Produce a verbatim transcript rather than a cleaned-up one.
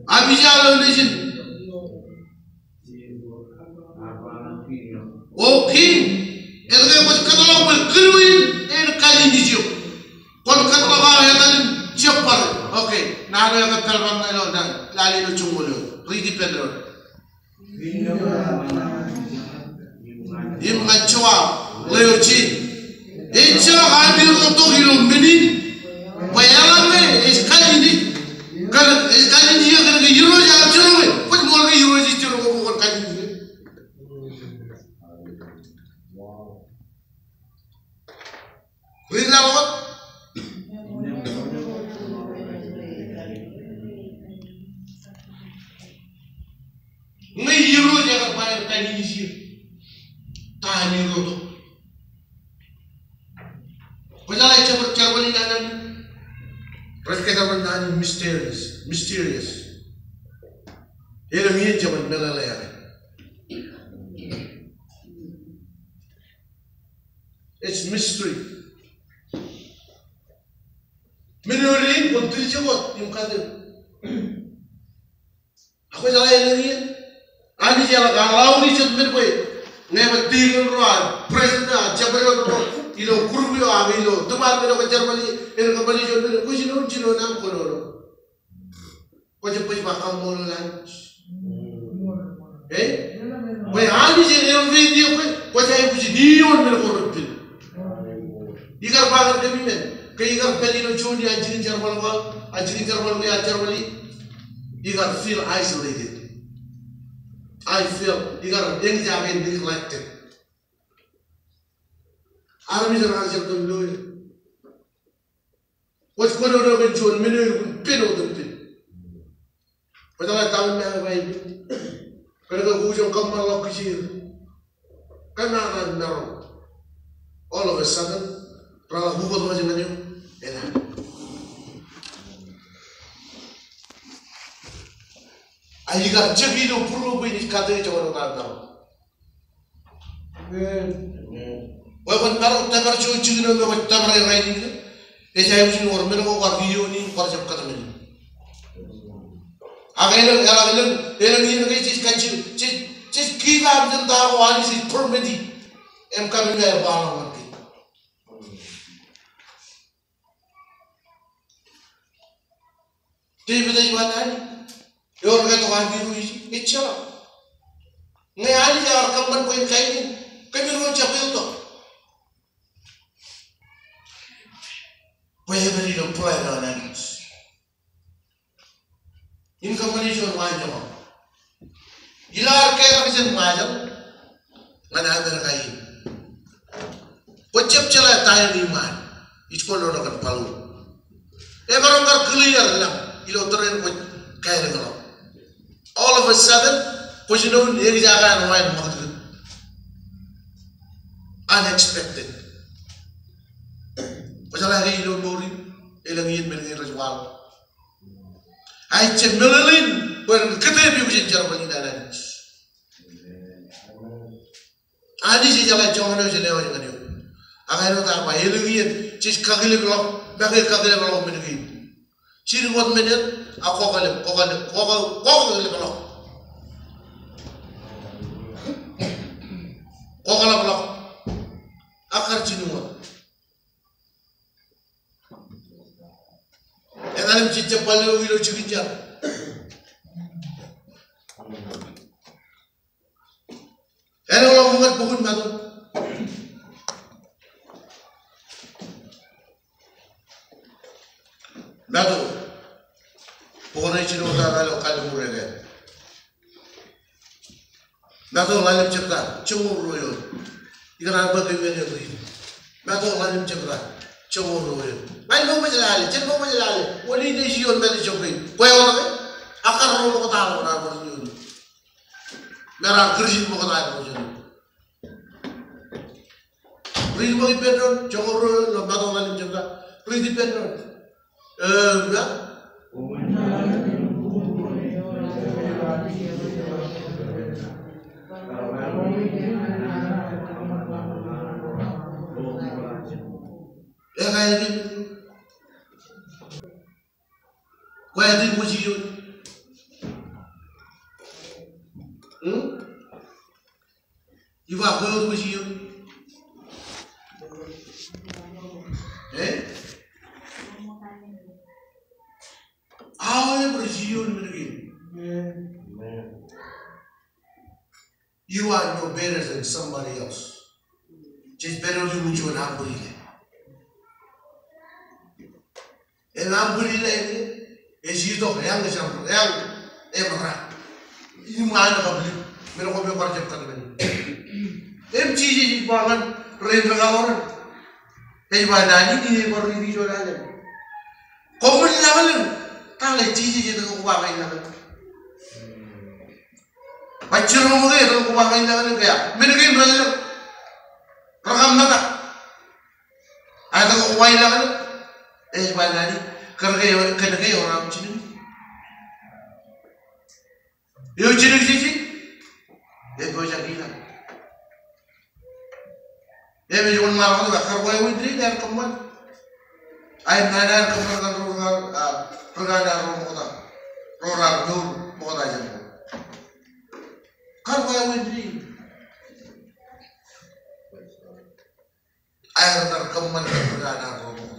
Abijah ilo nejin. O king, etke kwōj kōtḷọk bwe kūrwin en kalinij eok? Kwōn kōtḷọk aō etan in jab bar. Okay, naan eo ekōt pād bar ṇa ilo, naan, lale ilo joñoul eoon. Riit ippān doon. Im ñan Joab ḷeo jen, ejjeḷọk ami rūtto ilo men in, bwe eḷaññe ej kalinij, kōn ej kalinij eō kōn ke irooj ear jiroñ e. Kwōj ṃool ke irooj ej jiroñ e bwe kwōn kalinij e? Riit ḷọk. Ñe irooj ekar ba en kalinij eō, ta ami rūtto? Kwōjeḷā jerbal, jerbal in naan in, rej kōjerbal naan in mysterious, mysterious. Elōñ iien jeban meḷeḷe e. It's mystery. Men eo dein kwōn tiljek wōt im kate. Ak kwōjeḷā elōñ iien Anij eḷak allow e jet men bwe ñe bar deacon ro, a president, a jabdewōt ro ilo group eo, a ilo department eo kwōj jerbal ie, en kōṃṃane juon men, kwōj jino, jino naan, kwōnono. Kwōj jab baj ba kaṃṃoolol Anij. Eh? Bwe Anij en elevate eok, kwōj aikuj in iioon men ko rej pil. Ikar ba ñan kōm men, ke ikar pād ilo juon iaan jikin jerbal ko, a jikin jerbal ko, iaan jerbal in, ikar feel isolated. I feel, ikar eñjake, neglected. Armej raar jab itok ilo eō. Kwōj kōnono kōn juon men eo kwōj pen otempen. Kwōjeḷā ta eo ej ba e? Kōn ke kwōj kōṃṃan ḷọk kijeer. Kōn an maroñ, all of a sudden, reḷak ukōt ḷọk jān eō, enaaj. A ikar jab ilo būruō bwe ij kate joñan wōt an maroñ. Bwe kwōn maroñ tōpar juon jikin eo me kwōj tōpar e rainin ke, ej aikuj in wōr men ko kwaar iioon in kwaar jab kōtmāne. Ak elōñ, elōñ, elōñ iien ke jej kajjino, jej, jej kōṇaan jān ta ko Anij ej permit e im kōmij ba e ba ḷọk ñan kōj. Devid ej ba naan in, ewōr ke tok ami ro ijin? Ejjeḷọk. Ñe Anij ear kōṃṃan bwe en kain in, kōmro jab ḷọk. Bwe ej pād ilo plan eo an Anij. In kōṃṃane juon waanjoñak. Ilo ad ketak jān Ṃajeḷ ñan Amerika in, kwōj jab jeḷā ta eo iṃaan. Ij kōnono kōn balloon. Emaroñ kar clear lañ ilo tōre in kwōj kālōñḷọk. All of a sudden, kwōj jino eñjake an wāween ṃakūtkūt. Unexpected. Kwōjeḷā ke ilo mour in, elōñ iien men kein rej waḷọk. Ak ij jab meḷeḷein bwe ren kōtep eok jān jerbal in an Anij. Anij ejeḷā joñan eo ej lewōj ñan eok. Ak āinwōt aō ba, elōñ iien jej kakilekḷọk, make kakilekḷọk men kein. Jilkinwōt men eo, ak kōkōlep, kōkōlep, kōkō, kōkōlep ḷọk. Kōkōlep ḷọk. Ak kar jilkinwōt. Etan im jejjab bar lo ilo jikin jar. Āinwōt ḷọk ñan bok in Matu. Matu. Bok ṇe jino ta ilo kalliṃur eo. Matu ḷalem jebta, joñoul ruo eoon. Ikōṇaan bōk kōm men eo riit. Matu ḷalem jebta, joñoul ruo eoon. Ṃae, jen bōk bōj lale, jen bōk bōj lale. Wōn in ej iioon mālejjok kein? Kwe wōt ke? Ak kar ro ṃokta ḷọk raar bar iioon. Me raar kūrjin ṃokta ḷọk jān eō. Riit bōk ippān doon, joñoul ruo eoon ilo Matu ḷalem jebta. Riit ippān doon. Eo, eo. Eo, eo. Kwōj iioon. Ak kwe wōt bwe jiroñ? Eh? Aolep rej jiroñ men kein. You are no better than somebody else. Jej pād ilo juon umbrella. Im umbrella eo ej itok eañ ej, eañ ej ṃōrā. Im an kabwilōñ men ko me bar jab kōtmāne. Im Jisōs ej ba ñan rein rūkaḷoran, ej ba, naan in ij bar riiti juon alen. Koṃwin laḷ in, ta ḷe Jisōs etke kwō ba ke ij laḷ in? Baj jiroñ ṃōk ke etke kwō ba ke ij laḷ in, ke ea? Men kein relōñ. Rekam ṃōttan. Etke kwō ba ij laḷ in? Ej ba naan in, kōn ke, kōn ke ewōr aō jinōkjeje. Eo jinōkjeje? Epojak ilaḷ. Im ej wōnṃaanḷọk ej ba, kar ko eo wōnṃaanḷọk ear kōṃṃan. Ak naan ear kōṃṃan kōn ro raar, a, ri kanaan ro ṃokta. Ro raar mour ṃokta jān ro. Kar ko eo wōnṃaanḷọk. Ak ear kōṃṃan kōn ri kanaan ro ṃokta.